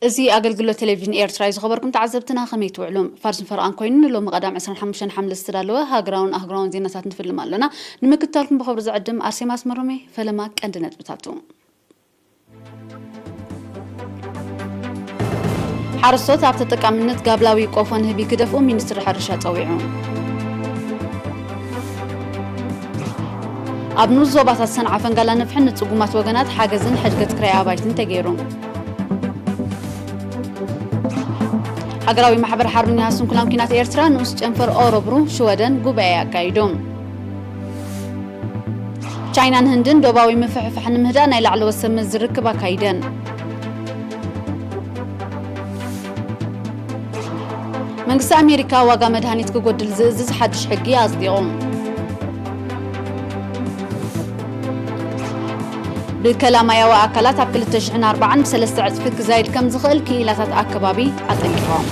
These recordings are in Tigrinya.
እዚ ኣገልግሎት ቴሌቪዥን ኤርትራ እዩ። ዝኸበርኩም ተዓዘብትና ከመይ ትውዕሉ? ፋርስን ፈረቓን ኮይኑ ንሎሚ ቀዳም ዕስራን ሓሙሽተን ሓምለ ዝተዳለወ ሃገራውን ኣህጉራውን ዜናታት ንፍልም ኣሎና። ንምክትታልኩም ብኽብሪ ዝዕድም ኣርሴማ ኣስመሮም እየ። ፈለማ ቀንዲ ነጥብታቱ። ሓረስቶት ኣብ ተጠቃምነት ጋብላዊ ቆፎ ንህቢ ክደፍኡ ሚኒስትሪ ሕርሻ ጸዊዑ። ኣብ ንኡስ ዞባታት ሰንዓ ፈንጋላ ነፍሕን ንጽጉማት ወገናት ሓገዝን ሕድገት ክራይ ኣባይትን ተገይሩ። ሃገራዊ ማሕበር ሓርበኛ ስንኩላን ኲናት ኤርትራ ንኡስ ጨንፈር ኦሮብሩ ሽወደን ጉባኤ ኣካይዱ። ቻይናን ህንድን ዶባዊ ምፍሕፋሕ ንምህዳእ ናይ ላዕለዎት ሰብ መዚ ርክብ ኣካይደን። መንግስቲ ኣሜሪካ ዋጋ መድሃኒት ክጎድል ዝእዝዝ ሓድሽ ሕጊ ኣጽዲቑ። ብከላ ማያዊ ኣካላት ኣብ ክልተ ሽሕን ኣርባዓን ብሰለስተ ዕጽፊ ክዛይድ ከም ዝኽእል ክኢላታት ኣከባቢ ኣጠንቂቖም።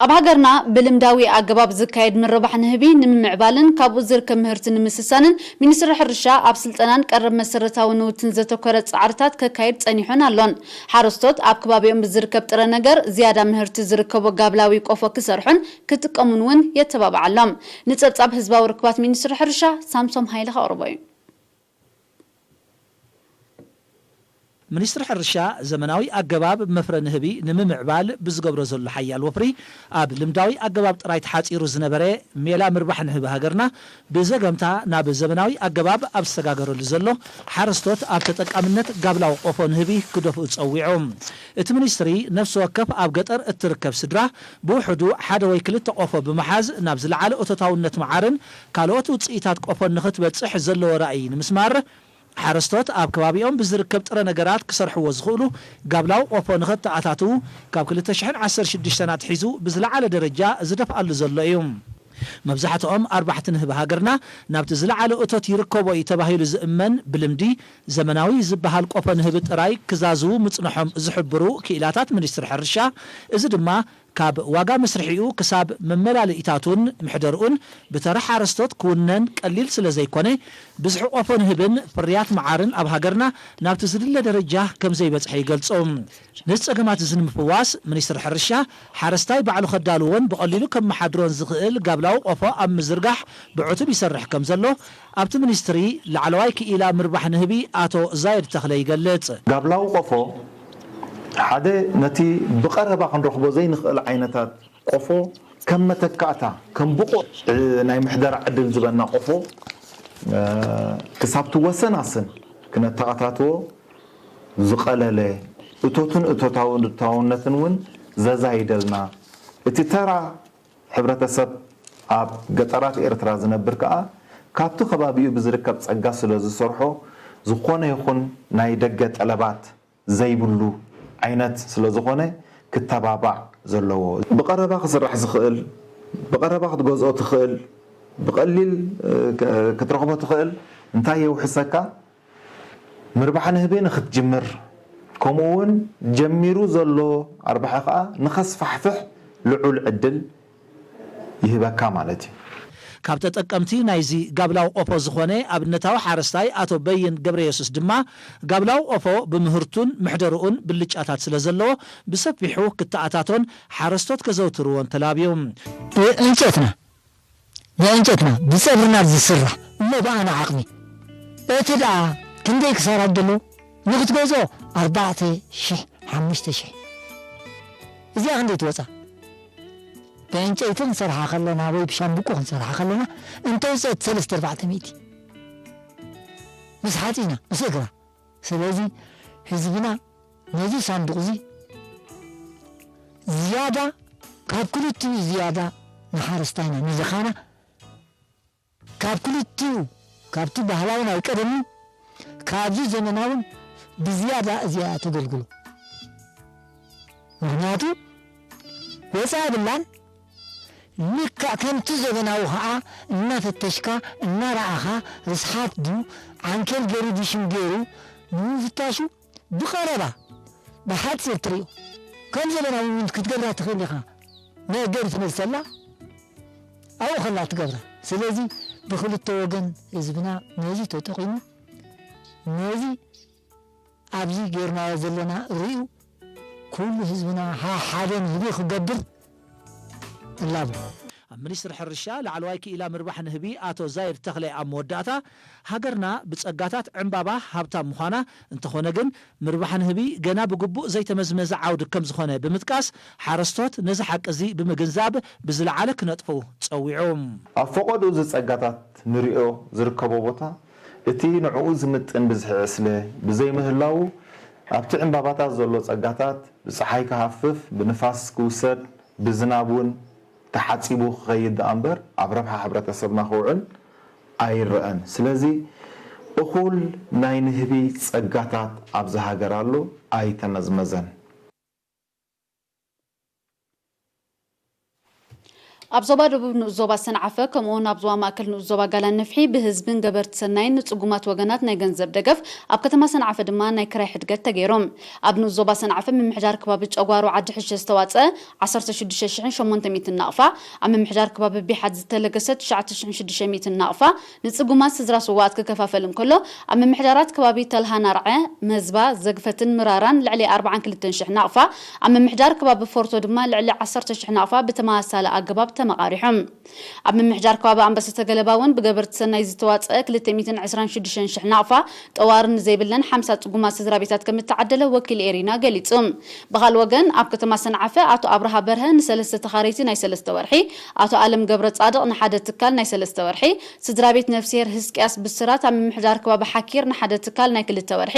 ኣብ ሃገርና ብልምዳዊ ኣገባብ ዝካየድ ምርባሕ ንህቢ ንምምዕባልን ካብኡ ዝርከብ ምህርቲ ንምስሳንን ሚኒስትሪ ሕርሻ ኣብ ስልጠናን ቀረብ መሰረታዊ ንውትን ዘተኮረ ጻዕርታት ከካይድ ጸኒሑን ኣሎን። ሓረስቶት ኣብ ከባቢኦም ብዝርከብ ጥረ ነገር ዝያዳ ምህርቲ ዝርከቦ ጋብላዊ ቆፎ ክሰርሑን ክጥቀሙን እውን የተባብዓሎም። ንጸብጻብ ህዝባዊ ርክባት ሚኒስትሪ ሕርሻ ሳምሶም ሃይለ ከቕርቦ እዩ። ሚኒስትሪ ሕርሻ ዘመናዊ ኣገባብ መፍረ ንህቢ ንምምዕባል ብዝገብሮ ዘሎ ሓያል ወፍሪ፣ ኣብ ልምዳዊ ኣገባብ ጥራይ ተሓጺሩ ዝነበረ ሜላ ምርባሕ ንህቢ ሃገርና ብዘገምታ ናብ ዘመናዊ ኣገባብ ኣብ ዝሰጋገረሉ ዘሎ፣ ሓረስቶት ኣብ ተጠቃምነት ጋብላዊ ቆፎ ንህቢ ክደፍኡ ጸዊዑ። እቲ ሚኒስትሪ፣ ነፍሲ ወከፍ ኣብ ገጠር እትርከብ ስድራ ብውሕዱ ሓደ ወይ ክልተ ቆፎ ብምሓዝ ናብ ዝለዓለ እቶታውነት መዓርን ካልኦት ውጽኢታት ቆፎን ንኽትበጽሕ ዘለዎ ራእይ ንምስማር፣ ሓረስቶት ኣብ ከባቢኦም ብዝርከብ ጥረ ነገራት ክሰርሕዎ ዝኽእሉ ጋብላዊ ቆፎ ንኸተኣታትዉ ካብ ክልተ ሽሕን ዓሰርተ ሽዱሽተን ኣትሒዙ ብዝለዓለ ደረጃ ዝደፍኣሉ ዘሎ እዩ። መብዛሕትኦም ኣርባሕቲ ንህቢ ሃገርና ናብቲ ዝለዓለ እቶት ይርከቦ እዩ ተባሂሉ ዝእመን ብልምዲ ዘመናዊ ዝበሃል ቆፎ ንህቢ ጥራይ ክዛዝዉ ምጽንሖም ዝሕብሩ ክኢላታት ሚኒስትሪ ሕርሻ፣ እዚ ድማ ካብ ዋጋ መስርሒኡ ክሳብ መመላልኢታቱን ምሕደርኡን ብተራ ሓረስቶት ክውነን ቀሊል ስለ ዘይኮነ፣ ብዝሒ ቆፎ ንህብን ፍርያት መዓርን ኣብ ሃገርና ናብቲ ዝድለ ደረጃ ከም ዘይበጽሐ ይገልጹ። ነዚ ጸገማት እዚ ንምፍዋስ፣ ሚኒስትሪ ሕርሻ፣ ሓረስታይ ባዕሉ ከዳልዎን ብቐሊሉ ከመሓድሮን ዝኽእል ጋብላዊ ቆፎ ኣብ ምዝርጋሕ ብዕቱብ ይሰርሕ ከም ዘሎ፣ ኣብቲ ሚኒስትሪ ላዕለዋይ ክኢላ ምርባሕ ንህቢ ኣቶ ዛየድ ተኽለ ይገልጽ። ጋብላዊ ቆፎ ሓደ ነቲ ብቐረባ ክንረኽቦ ዘይንኽእል ዓይነታት ቆፎ ከም መተካእታ፣ ከም ብቑዕ ናይ ምሕደራ ዕድል ዝበና ቆፎ ክሳብ ትወሰን ኣስን ክነተኣታትዎ ዝቐለለ፣ እቶትን እቶታውነትን እውን ዘዛይደልና፣ እቲ ተራ ሕብረተሰብ ኣብ ገጠራት ኤርትራ ዝነብር ከኣ ካብቲ ከባቢኡ ብዝርከብ ጸጋ ስለ ዝሰርሖ፣ ዝኾነ ይኹን ናይ ደገ ጠለባት ዘይብሉ ዓይነት ስለዝኾነ ክተባባዕ ዘለዎ። ብቐረባ ክስራሕ ዝኽእል፣ ብቐረባ ክትገዝኦ ትኽእል፣ ብቐሊል ክትረኽቦ ትኽእል እንታይ የውሕሰካ? ምርባሕ ንህቢ ንኽትጅምር፣ ከምኡ እውን ጀሚሩ ዘሎ ኣርባሒ ከኣ ንኸስፋሕፍሕ ልዑል ዕድል ይህበካ ማለት እዩ። ካብ ተጠቀምቲ ናይዚ ጋብላዊ ቆፎ ዝኾነ ኣብነታዊ ሓረስታይ ኣቶ በይን ገብረየሱስ ድማ፣ ጋብላዊ ቆፎ ብምህርቱን ምሕደርኡን ብልጫታት ስለዘለዎ፣ ብሰፊሑ ክተኣታቶን ሓረስቶት ከዘውትርዎን ተላብዩ። ብዕንጨትና ብዕንጨትና ብጸጉርና ዝስራሕ እሞ ብኣና ዓቕሚ እቲ ደኣ ክንደይ ክሳራ ደሎ ንኽትገዝኦ ኣርባዕተ ሽሕ ሓሙሽተ ሽሕ እዚኣ ክንደይ ትወጻ ብዕንጨይቲ ክንሰርሓ ከለና ወይ ብሻምብቆ ክንሰርሓ ከለና እንተውጸት ሰለስተ ኣርባዕተ ሚእቲ ምስ ሓጺና ምስ እግራ ስለዚ ህዝብና ነዚ ሳንዱቕ እዚ ዝያዳ ካብ ክልቲኡ ዝያዳ ንሓረስታይና ንድኻና ካብ ክልቲኡ ካብቲ ባህላዊ ናይ ቀደምን ካብዚ ዘመናውን ብዝያዳ እዚኣ እያ ተገልግሎ። ምኽንያቱ ወፃኢ የብላን። ልክዕ ከምቲ ዘበናዊ ኸዓ እናፈተሽካ እናረኣኻ ርስሓት ድዩ ዓንኬል ገይሩ ድዩ ሽም ገይሩ ብምፍታሹ ብቐረባ ብሓፂር ትሪኦ። ከም ዘበናዊ እውን ክትገብራ ትኽእል ኢኻ። መእገዲ ትመልሰላ ኣብኡ ከላ ትገብራ። ስለዚ ብኽልተ ወገን ህዝብና ነዚ ተጠቒሙ ነዚ ኣብዚ ጌርናዮ ዘለና ርእዩ ኩሉ ህዝብና ሓ-፣ ሓደ ንህቢ ክገብር እላቦ። ኣብ ሚኒስትሪ ሕርሻ ላዕለዋይ ክኢላ ምርባሕ ንህቢ ኣቶ ዛይድ ተኽለ ኣብ መወዳእታ፣ ሃገርና ብጸጋታት ዕምባባ ሃብታም ምዃና፣ እንተኾነ ግን ምርባሕ ንህቢ ገና ብግቡእ ዘይተመዝመዘ ዓውዲ ከም ዝኾነ ብምጥቃስ፣ ሓረስቶት ነዚ ሓቂ እዚ ብምግንዛብ ብዝለዓለ ክነጥፉ ጸዊዑ። ኣብ ፈቐድኡ እዚ ጸጋታት ንርእዮ ዝርከቦ ቦታ፣ እቲ ንዕኡ ዝምጥን ብዝሒ ዕስለ ብዘይምህላዉ፣ ኣብቲ ዕምባባታት ዘሎ ጸጋታት ብጸሓይ ክሃፍፍ፣ ብንፋስ ክውሰድ፣ ብዝናብ እውን ተሓጺቡ ክኸይድ ደኣ እምበር፣ ኣብ ረብሓ ሕብረተሰብና ክውዕል ኣይረኣን። ስለዚ፣ እኹል ናይ ንህቢ ጸጋታት ኣብዚ ሃገር ኣሎ፣ ኣይተመዝመዘን። ኣብ ዞባ ደቡብ ንኡስ ዞባ ሰንዓፈ፣ ከምኡውን ኣብ ዞባ ማእከል ንኡስ ዞባ ጋላን ንፍሒ ብህዝብን ገበርቲ ሰናይን ንጽጉማት ወገናት ናይ ገንዘብ ደገፍ፣ ኣብ ከተማ ሰንዓፈ ድማ ናይ ክራይ ሕድገት ተገይሮም። ኣብ ንኡስ ዞባ ሰንዓፈ ምምሕዳር ከባቢ ጨጓሮ ዓዲ ሕሸ ዝተዋጸአ ዓሰርተ ሽዱሽተ ሽሕን ሸሞንተ ሚእትን ናቕፋ፣ ኣብ ምምሕዳር ከባቢ ቢሓት ዝተለገሰ ትሽዓተ ሽሕን ሽዱሽተ ሚእትን ናቕፋ፣ ንጽጉማት ስድራ ስዋኣት ክከፋፈል እንከሎ፣ ኣብ ምምሕዳራት ከባቢ ተልሃን ኣርዐ፣ መዝባ፣ ዘግፈትን ምራራን ልዕሊ ኣርብዓን ክልተን ሽሕ ናቕፋ፣ ኣብ ምምሕዳር ከባቢ ፎርቶ ድማ ልዕሊ ዓሰርተ ሽሕ ናቕፋ ብተመሳሳሊ ኣገባብ ተመቓሪሖም። ኣብ ምምሕዳር ከባቢ ኣንበሰተ ገለባ እውን ብገበርቲ ሰናይ ዝተዋፀአ ክልተ ሚእትን ዕስራን ሽዱሽተን ሽሕ ናቕፋ፣ ጠዋሪ ንዘይብለን ሓምሳ ጽጉማት ስድራ ቤታት ከም እተዓደለ ወኪል ኤሪና ገሊጹ። ብኻልእ ወገን፣ ኣብ ከተማ ሰንዓፈ ኣቶ ኣብርሃ በርሀ ንሰለስተ ተኻረይቲ ናይ ሰለስተ ወርሒ፣ ኣቶ ኣለም ገብረ ጻድቕ ንሓደ ትካል ናይ ሰለስተ ወርሒ፣ ስድራ ቤት ነፍስሄር ህዝቅያስ ብስራት ኣብ ምምሕዳር ከባቢ ሓኪር ንሓደ ትካል ናይ ክልተ ወርሒ፣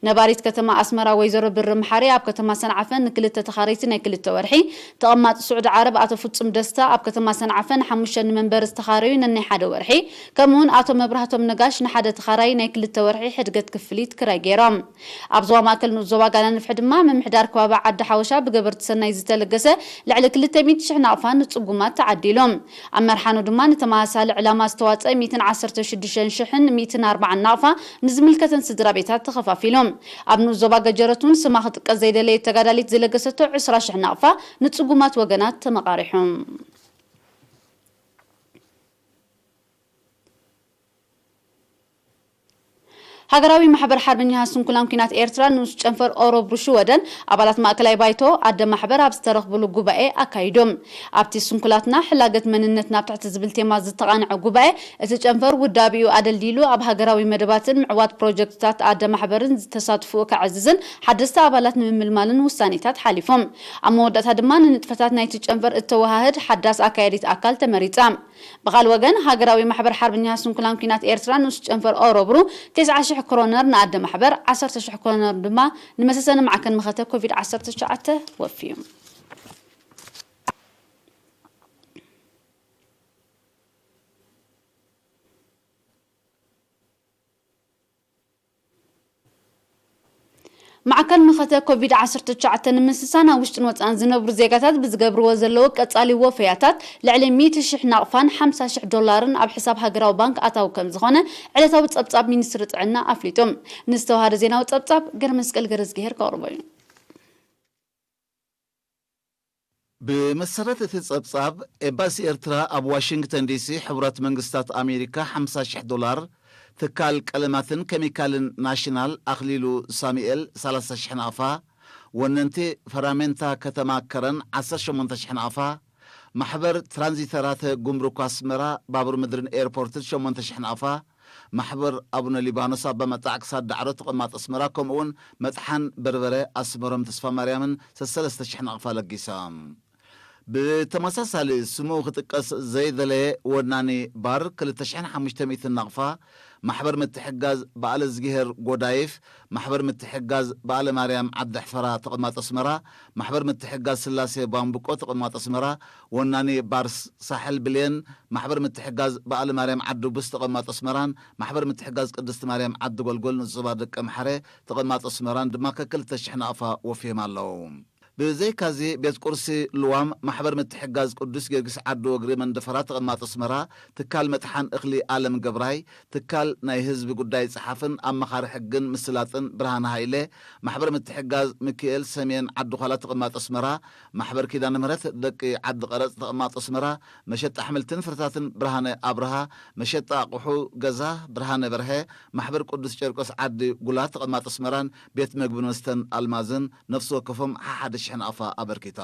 ነባሪት ከተማ ኣስመራ ወይዘሮ ብሪ መሓሪ ኣብ ከተማ ሰንዓፈ ንክልተ ተኻረይቲ ናይ ክልተ ወርሒ፣ ተቐማጢ ስዑዲ ዓረብ ኣቶ ፍጹም ደስታ ኣብ ከተማ ሰንዓፈ ንሓሙሽተ ንመንበሪ ዝተኻረዩ ነናይ ሓደ ወርሒ፣ ከምኡውን ኣቶ መብራህቶም ነጋሽ ንሓደ ተኻራዪ ናይ ክልተ ወርሒ ሕድገት ክፍሊት ክራይ ገይሮም። ኣብ ዞባ ማእከል ንኡስ ዞባ ጋላ ንፍሒ ድማ ምምሕዳር ከባቢ ዓዲ ሓወሻ ብገበርቲ ሰናይ ዝተለገሰ ልዕሊ ክልተ ሚእቲ ሽሕ ናቕፋ ንጽጉማት ተዓዲሉ። ኣብ መርሓኑ ድማ ንተመሳሳሊ ዕላማ ዝተዋጸአ ሚእትን ዓሰርተ ሽዱሽተን ሽሕን ሚእትን ኣርባዓን ናቕፋ ንዝምልከተን ስድራ ቤታት ተኸፋፊሉ። ኣብ ንኡስ ዞባ ገጀረት እውን ስማ ክጥቀስ ዘይደለየት ተጋዳሊት ዝለገሰቶ ዕስራ ሽሕ ናቕፋ ንጽጉማት ወገናት ተመቓሪሑ። ሃገራዊ ማሕበር ሓርበኛታት ስንኩላን ኲናት ኤርትራ ንኡስ ጨንፈር ኦሮብሩ ሽወደን ኣባላት ማእከላይ ባይቶ ኣደ ማሕበር ኣብ ዝተረኽብሉ ጉባኤ ኣካይዶም። ኣብቲ ስንኩላትና ሕላገት መንነት ናብ ትሕቲ ዝብል ቴማ ዝተቓንዐ ጉባኤ፣ እቲ ጨንፈር ውዳቤኡ ኣደልዲሉ ኣብ ሃገራዊ መደባትን ምዕዋት ፕሮጀክትታት ኣደ ማሕበርን ዝተሳትፎኡ ከዕዝዝን ሓደስቲ ኣባላት ንምምልማልን ውሳኔታት ሓሊፎም። ኣብ መወዳእታ ድማ ንንጥፈታት ናይቲ ጨንፈር እተወሃህድ ሓዳስ ኣካያዲት ኣካል ተመሪጻ። ብኻልእ ወገን፣ ሃገራዊ ማሕበር ሓርበኛታት ስንኩላን ኲናት ኤርትራ ንኡስ ጨንፈር ኦሮብሩ ተስዓ ሽሕ ክሮነር ንኣደ ማሕበር፣ ዓሰርተ ሽሕ ክሮነር ድማ ንመሰሰኒ ማዕከን መኸተ ኮቪድ ዓሰርተ ትሽዓተ ወፍዩ። ማዕከን መኸተ ኮቪድ ዓሰርተ ትሽዓተ ንምስሳን ኣብ ውሽጥን ወጻእን ዝነብሩ ዜጋታት ብዝገብርዎ ዘለዉ ቀጻሊ ወፈያታት ልዕሊ ሚእቲ ሽሕ ናቕፋን ሓምሳ ሽሕ ዶላርን ኣብ ሕሳብ ሃገራዊ ባንክ ኣታዊ ከም ዝኾነ ዕለታዊ ጸብጻብ ሚኒስትሪ ጥዕና ኣፍሊጡ። ንዝተዋሃደ ዜናዊ ጸብጻብ ገርመስቀል ገረዝግሄር ከቕርቦ እዩ። ብመሰረት እቲ ጸብጻብ፣ ኤምባሲ ኤርትራ ኣብ ዋሽንግተን ዲሲ፣ ሕቡራት መንግስታት ኣሜሪካ፣ ሓምሳ ሽሕ ዶላር፣ ትካል ቀለማትን ኬሚካልን ናሽናል ኣኽሊሉ ሳሙኤል፣ ሰላሳ ሽሕ ናቕፋ፣ ወነንቲ ፈራሜንታ ከተማ ከረን፣ ዓሰርተ ሸሞንተ ሽሕ ናቕፋ፣ ማሕበር ትራንዚተራት ጉምሩክ ኣስመራ፣ ባቡር ምድርን ኤርፖርትን፣ ሸሞንተ ሽሕ ናቕፋ፣ ማሕበር ኣቡነ ሊባኖስ ኣባ መጣዕ ክሳድ ዳዕሮ ተቐማጦ ኣስመራ፣ ከምኡ እውን መጥሓን በርበረ ኣስመሮም ተስፋ ማርያምን ሰሰለስተ ሽሕ ናቕፋ ለጊሶም። ብተመሳሳሊ ስሙ ክጥቀስ ዘይደለየ ወናኒ ባር ክልተ ሽሕን ሓሙሽተ ሚእትን ናቕፋ፣ ማሕበር ምትሕጋዝ በዓለ ዝግሄር ጎዳይፍ፣ ማሕበር ምትሕጋዝ በዓለ ማርያም ዓዲ ሕፈራ ተቐማጦ ኣስመራ፣ ማሕበር ምትሕጋዝ ስላሴ ባምብቆ ተቐማጦ ኣስመራ፣ ወናኒ ባር ሳሕል ብሌን፣ ማሕበር ምትሕጋዝ በዓለ ማርያም ዓዲ ቡስ ተቐማጦ ኣስመራን ማሕበር ምትሕጋዝ ቅድስቲ ማርያም ዓዲ ጎልጎል ንኡስ ዞባ ደቀምሓረ ተቐማጦ ኣስመራን ድማ ከክልተ ሽሕ ናቕፋ ወፍዮም ኣለዉ። ብዘይካዚ ቤት ቁርሲ ልዋም፣ ማሕበር ምትሕጋዝ ቅዱስ ጊዮርጊስ ዓዲ ወግሪ መንደፈራ ተቐማጦ ኣስመራ፣ ትካል መጥሓን እኽሊ ኣለም ገብራይ፣ ትካል ናይ ህዝቢ ጉዳይ ጸሓፍን ኣማኻሪ ሕግን ምስላጥን ብርሃነ ሃይለ፣ ማሕበር ምትሕጋዝ ሚካኤል ሰሜን ዓዲ ዃላ ተቐማጦ ኣስመራ፣ ማሕበር ኪዳነ ምህረት ደቂ ዓዲ ቀረጽ ተቐማጦ ኣስመራ፣ መሸጣ ኣሕምልትን ፍርታትን ብርሃነ ኣብርሃ፣ መሸጣ ኣቑሑ ገዛ ብርሃነ በርሀ፣ ማሕበር ቅዱስ ጨርቆስ ዓዲ ጉላ ተቐማጦ ኣስመራን ቤት መግብን መስተን ኣልማዝን ነፍሲ ወከፎም ሓሓደ ሽሕ ናቕፋ ኣበርኪታ።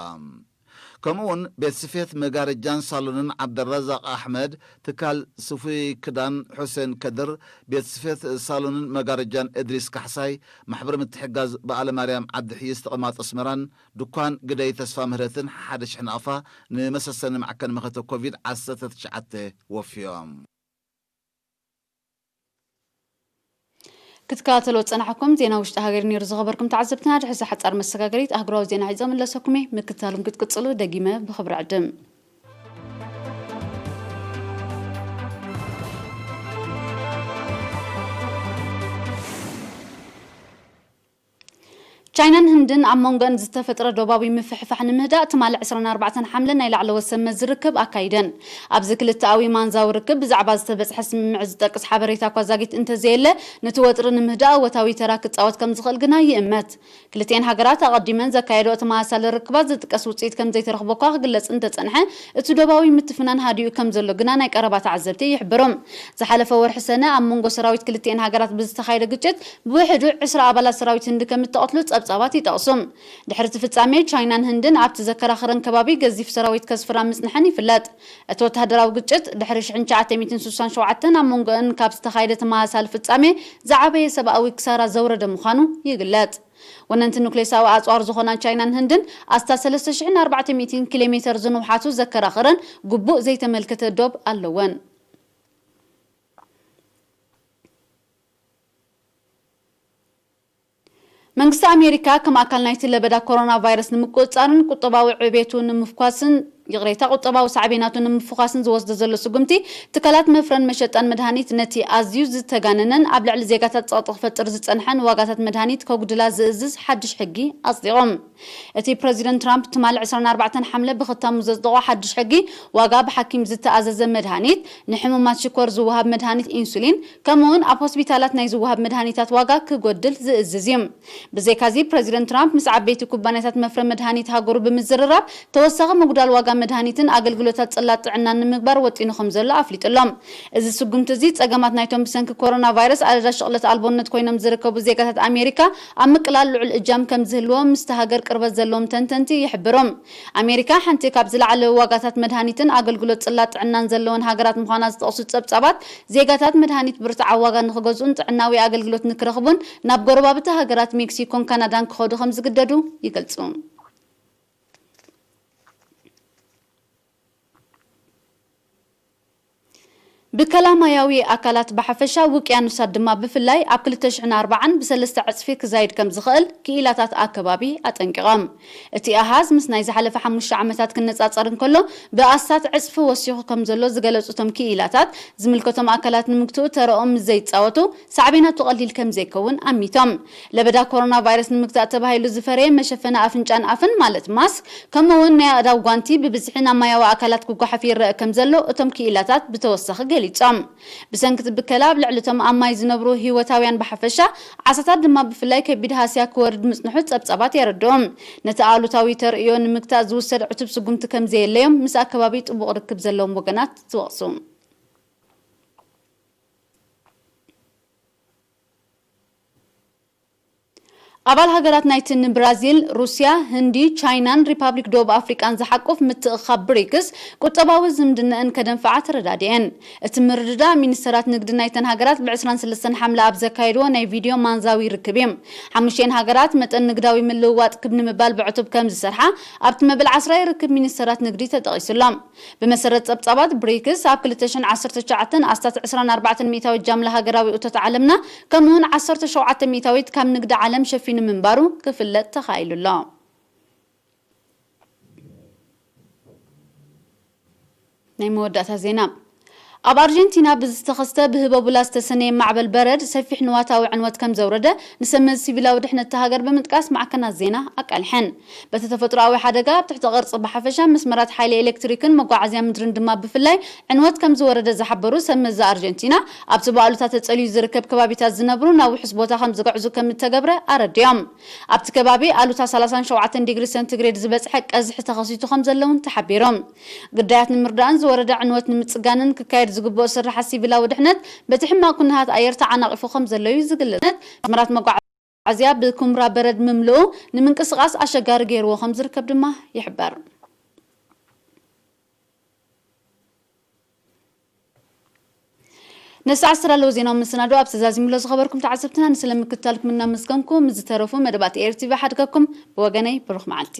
ከምኡ እውን ቤት ስፌት መጋረጃን ሳሎንን ዓብደራዛቕ ኣሕመድ፣ ትካል ስፉይ ክዳን ሑሴን ከድር፣ ቤት ስፌት ሳሎንን መጋረጃን እድሪስ ካሕሳይ፣ ማሕበር ምትሕጋዝ በዓለ ማርያም ዓዲ ሕይስ ተቐማጦ ኣስመራን ድኳን ግደይ ተስፋ ምህረትን ሓሓደ ሽሕ ናቕፋ ንመሰሰኒ ማዕከን መኸተ ኮቪድ ዓሰርተ ትሽዓተ ወፍዮም። ክትከታተልዎ ዝጸናሕኩም ዜና ውሽጢ ሃገር ነይሩ። ዝኸበርኩም ተዓዘብትና፣ ድሕሪ እዛ ሓጻር መሰጋገሪት ኣህጉራዊ ዜና ሒዘ ምለሰኩም እየ። ምክትታሎም ክትቅጽሉ ደጊመ ብኽብሪ ዕድም። ቻይናን ህንድን ኣብ መንጎአን ዝተፈጥረ ዶባዊ ምፍሕፋሕ ንምህዳእ ትማሊ ዕስራን ኣርባዕተን ሓምለ ናይ ላዕለዎት ሰብ መዚ ርክብ ኣካይደን። ኣብዚ ክልተኣዊ ማንዛዊ ርክብ ብዛዕባ ዝተበጽሐ ስምምዕ ዝጠቅስ ሓበሬታ እኳ ዛጊት እንተዘየለ፣ ነቲ ወጥሪ ንምህዳእ እወታዊ ተራ ክጻወት ከም ዝኽእል ግና ይእመት። ክልቲኤን ሃገራት ኣቐዲመን ዘካየደኦ ተመሳሳሊ ርክባት ዝጥቀስ ውጽኢት ከም ዘይተረኽቦ እኳ ክግለጽ እንተጸንሐ፣ እቲ ዶባዊ ምትፍናን ሃዲኡ ከም ዘሎ ግና ናይ ቀረባ ተዓዘብቲ ይሕብሩ። ዝሓለፈ ወርሒ ሰነ ኣብ መንጎ ሰራዊት ክልቲኤን ሃገራት ብዝተኻየደ ግጭት ብውሕዱ ዕስራ ኣባላት ሰራዊት ህንዲ ከም እተቐትሉ ጸብጻባት ይጠቕሱ። ድሕሪ እቲ ፍጻሜ፣ ቻይናን ህንድን ኣብቲ ዘከራኽረን ከባቢ ገዚፍ ሰራዊት ከስፍራ ምጽንሐን ይፍለጥ። እቲ ወተሃደራዊ ግጭት፣ ድሕሪ ሽሕን ትሽዓተ ሚእትን ስሳን ሸውዓተን ኣብ መንጎአን ካብ ዝተኻየደ ተመሳሳሊ ፍጻሜ ዝዓበየ ሰብኣዊ ክሳራ ዘውረደ ምዃኑ ይግለጽ። ወነንቲ ኑክሌሳዊ ኣጽዋር ዝኾና ቻይናን ህንድን ኣስታት ሰለስተ ሽሕን ኣርባዕተ ሚእትን ኪሎ ሜተር ዝንውሓቱ ዘከራኽረን ግቡእ ዘይተመልከተ ዶብ ኣለወን። መንግስቲ ኣሜሪካ ከም ኣካል ናይቲ ለበዳ ኮሮና ቫይረስ ንምቁጽጻርን ቁጠባዊ ዕቤቱ ንምፍኳስን፣ ይቕሬታ፣ ቁጠባዊ ሳዕቤናቱ ንምፍኳስን ዝወስዶ ዘሎ ስጉምቲ፣ ትካላት መፍረን መሸጣን መድሃኒት ነቲ ኣዝዩ ዝተጋነነን ኣብ ልዕሊ ዜጋታት ጸቕጢ ክፈጥር ዝጸንሐን ዋጋታት መድሃኒት ከጉድላ ዝእዝዝ ሓድሽ ሕጊ ኣጽዲቖም። እቲ ፕረዚደንት ትራምፕ ትማሊ ዕስራን ኣርባዕተን ሓምለ ብኽታሙ ዘጽደቖ ሓድሽ ሕጊ፣ ዋጋ ብሓኪም ዝተኣዘዘ መድሃኒት፣ ንሕሙማት ሽኮር ዝወሃብ መድሃኒት ኢንሱሊን፣ ከምኡውን ኣብ ሆስፒታላት ናይ ዝወሃብ መድሃኒታት ዋጋ ክጎድል ዝእዝዝ እዩ። ብዘይካዚ፣ ፕረዚደንት ትራምፕ ምስ ዓበይቲ ኩባንያታት መፍረ መድሃኒት ሃገሩ ብምዝርራብ፣ ተወሳኺ ምጉዳል ዋጋ መድሃኒትን ኣገልግሎታት ጽላት ጥዕናን ንምግባር ወጢኑ ከም ዘሎ ኣፍሊጡ ኣሎ። እዚ ስጉምቲ እዚ፣ ጸገማት ናይቶም ብሰንኪ ኮሮና ቫይረስ ኣደዳ ሽቕለት ኣልቦነት ኮይኖም ዝርከቡ ዜጋታት ኣሜሪካ ኣብ ምቅላል ልዑል እጃም ከም ዝህልዎ ምስቲ ሃገር ቅርበት ዘለዎም ተንተንቲ ይሕብሩ። ኣሜሪካ ሓንቲ ካብ ዝለዓለ ዋጋታት መድሃኒትን ኣገልግሎት ጽላት ጥዕናን ዘለወን ሃገራት ምዃና ዝጠቕሱ ጸብጻባት፣ ዜጋታት መድሃኒት ብርትዓዊ ዋጋ ንኽገዝኡን ጥዕናዊ ኣገልግሎት ንክረኽቡን ናብ ጎረባብቲ ሃገራት ሜክሲኮን ካናዳን ክኸዱ ከም ዝግደዱ ይገልጹ። ብከላ ማያዊ ኣካላት ብሓፈሻ፣ ውቅያኖሳት ድማ ብፍላይ ኣብ ክልተ ሽሕን ኣርባዓን ብሰለስተ ዕጽፊ ክዛይድ ከም ዝኽእል ክኢላታት ኣከባቢ ኣጠንቂቖም። እቲ ኣሃዝ ምስ ናይ ዝሓለፈ ሓሙሽተ ዓመታት ክነጻጸር እንከሎ፣ ብኣስታት ዕጽፊ ወሲኹ ከም ዘሎ ዝገለጹ እቶም ክኢላታት፣ ዝምልከቶም ኣካላት ንምግትኡ ተረኦም ምስ ዘይጻወቱ፣ ሳዕቤናቱ ቀሊል ከም ዘይከውን ኣሚቶም። ለበዳ ኮሮና ቫይረስ ንምግታእ ተባሂሉ ዝፈረየ መሸፈኒ ኣፍንጫን ኣፍን፣ ማለት ማስክ፣ ከምኡ እውን ናይ ኣእዳው ጓንቲ ብብዝሒ ናብ ማያዊ ኣካላት ክጓሓፍ ይረአ ከም ዘሎ እቶም ክኢላታት ብተወሳኺ ገሊጾም። ብሰንኪ እቲ ብከላ ኣብ ልዕሊ እቶም ኣብ ማይ ዝነብሩ ህይወታውያን ብሓፈሻ፣ ዓሳታት ድማ ብፍላይ ከቢድ ሃስያ ክወርድ ምጽንሑ ጸብጻባት የረድኡ። ነቲ ኣሉታዊ ተርእዮ ንምግታእ ዝውሰድ ዕቱብ ስጉምቲ ከም ዘየለዮም ምስ ኣከባቢ ጥቡቕ ርክብ ዘለዎም ወገናት ዝወቕሱ። ኣባል ሃገራት ናይቲ ንብራዚል፣ ሩስያ፣ ህንዲ፣ ቻይናን ሪፓብሊክ ደቡብ ኣፍሪቃን ዝሓቁፍ ምትእኽኻብ ብሪክስ ቁጠባዊ ዝምድነአን ከደንፍዓ ተረዳዲአን። እቲ ምርድዳእ ሚኒስተራት ንግዲ ናይተን ሃገራት ብዕስራን ሰለስተን ሓምለ ኣብ ዘካየድዎ ናይ ቪድዮ ማንዛዊ ርክብ እዩ። ሓሙሽተን ሃገራት መጠን ንግዳዊ ምልውዋጥ ክብ ንምባል ብዕቱብ ከም ዝሰርሓ ኣብቲ መበል ዓስራይ ርክብ ሚኒስተራት ንግዲ ተጠቒሱሎም። ብመሰረት ጸብጻባት ብሪክስ፣ ኣብ ክልተ ሽሕን ዓሰርተ ትሽዓተን ኣስታት ዕስራን ኣርባዕተን ሚእታዊት ጃምላ ሃገራዊ እቶት ዓለምና፣ ከምኡውን ዓሰርተ ሸውዓተ ሚእታዊት ካብ ንግዲ ዓለም ሸፊኑ ምንባሩ ክፍለጥ ተኻኢሉ ኣሎ። ናይ መወዳእታ ዜና። ኣብ ኣርጀንቲና ብዝተኸስተ ብህበቡላ ዝተሰነየ ማዕበል በረድ ሰፊሕ ንዋታዊ ዕንወት ከም ዘውረደ ንሰመዝ ሲቪላዊ ድሕነት እታ ሃገር ብምጥቃስ ማዕከናት ዜና ኣቃሊሐን። በቲ ተፈጥሮኣዊ ሓደጋ ኣብ ትሕቲ ቅርጺ ብሓፈሻ መስመራት ሓይሊ ኤሌክትሪክን መጓዓዝያ ምድርን ድማ ብፍላይ ዕንወት ከም ዝወረደ ዝሓበሩ ሰመዚ ኣርጀንቲና ኣብቲ ብኣሉታ ተጸልዩ ዝርከብ ከባቢታት ዝነብሩ ናብ ውሑስ ቦታ ከም ዝግዕዙ ከም እተገብረ ኣረዲኦም። ኣብቲ ከባቢ ኣሉታ ሰላሳን ሸውዓተን ዲግሪ ሰንቲግሬድ ዝበጽሐ ቀዝሒ ተኸሲቱ ከም ዘለውን ተሓቢሩ። ግዳያት ንምርዳእን ዝወረደ ዕንወት ንምጽጋንን ክካየድ ዝግብኦ ስራሓት ሲቪላዊ ድሕነት በቲ ሕማቕ ኩነታት ኣየር ተዓናቒፉ ከም ዘሎ እዩ ዝግለጽ። መስመራት መጓዓዝያ ብኩምራ በረድ ምምልኡ ንምንቅስቓስ ኣሸጋሪ ገይርዎ ከም ዝርከብ ድማ ይሕበር። ነዚ ሰዓት ዝተዳለወ ዜናዊ መሰናዶ ኣብ ተዛዚሙሎ ዝኸበርኩም ተዓዘብትና ንስለምክትታልኩም እናመስገንኩ ምስ ዝተረፉ መደባት ኤርቲቪ ሓድገኩም ብወገነይ ብሩኽ መዓልቲ።